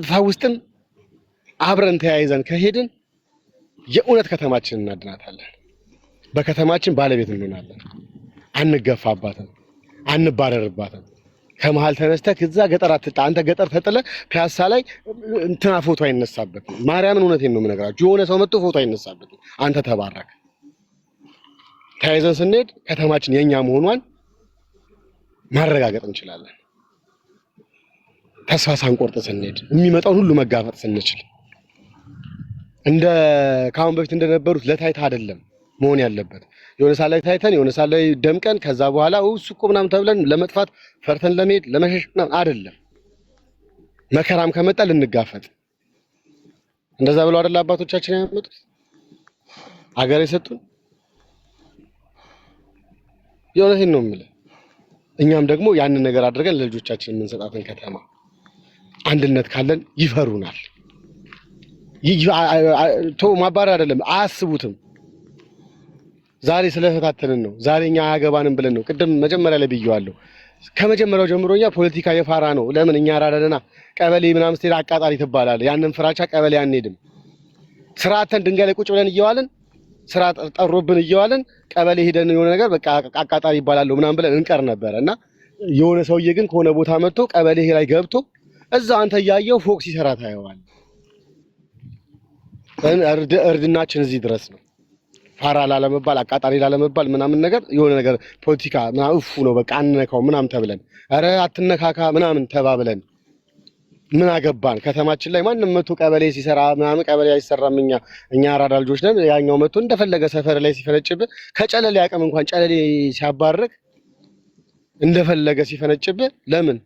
በጸጥታ ውስጥም አብረን ተያይዘን ከሄድን የእውነት ከተማችንን እናድናታለን። በከተማችን ባለቤት እንሆናለን። አንገፋባትም፣ አንባረርባትም። ከመሀል ተነስተህ እዛ ገጠር አትጣ። አንተ ገጠር ተጥለ ፒያሳ ላይ እንትና ፎቶ አይነሳበትም። ማርያምን እውነቴን ነው የምነግራችሁ። የሆነ ሰው መጥቶ ፎቶ አይነሳበትም። አንተ ተባረክ። ተያይዘን ስንሄድ ከተማችን የኛ መሆኗን ማረጋገጥ እንችላለን። ተስፋ ሳንቆርጥ ስንሄድ የሚመጣውን ሁሉ መጋፈጥ ስንችል እንደ ከአሁን በፊት እንደነበሩት ለታይታ አይደለም መሆን ያለበት። የሆነ ሰዓት ላይ ታይተን የሆነ ሰዓት ላይ ደምቀን ከዛ በኋላ እሱ እኮ ምናምን ተብለን ለመጥፋት ፈርተን ለመሄድ ለመሸሽ ምናምን አይደለም። መከራም ከመጣ ልንጋፈጥ እንደዛ ብለው አይደል አባቶቻችን ያመጡት አገር የሰጡን። የእውነቴን ነው የምልህ። እኛም ደግሞ ያንን ነገር አድርገን ለልጆቻችን የምንሰጣትን ከተማ አንድነት ካለን ይፈሩናል። ማባረር አይደለም፣ አያስቡትም። ዛሬ ስለፈታተንን ነው። ዛሬ እኛ አያገባንም ብለን ነው። ቅድም መጀመሪያ ላይ ብየዋለሁ። ከመጀመሪያው ጀምሮ እኛ ፖለቲካ የፋራ ነው። ለምን እኛ አራዳ ቀበሌ ምናምን ስትሄድ አቃጣሪ ትባላለህ። ያንን ፍራቻ ቀበሌ አንሄድም። ስራ አተን ድንጋይ ላይ ቁጭ ብለን እየዋልን፣ ስራ ጠሮብን እየዋልን ቀበሌ ሄደን የሆነ ነገር በቃ አቃጣሪ ይባላለሁ ምናምን ብለን እንቀር ነበረ። እና የሆነ ሰውዬ ግን ከሆነ ቦታ መጥቶ ቀበሌ ላይ ገብቶ እዛ አንተ እያየው ፎቅ ሲሰራ ታየዋለህ። እርድናችን እዚህ ድረስ ነው። ፋራ ላለመባል፣ አቃጣሪ ላለመባል ምናምን ነገር የሆነ ነገር ፖለቲካ ምናምን እፉ ነው በቃ አንነካው ምናምን ተብለን፣ ኧረ አትነካካ ምናምን ተባብለን ምን አገባን? ከተማችን ላይ ማንም መቶ ቀበሌ ሲሰራ ምናምን ቀበሌ አይሰራም። እኛ አራዳ ልጆች ነን። ያኛው መቶ እንደፈለገ ሰፈር ላይ ሲፈነጭብህ፣ ከጨለሌ አቅም እንኳን ጨለሌ ሲያባርቅ እንደፈለገ ሲፈነጭብህ ለምን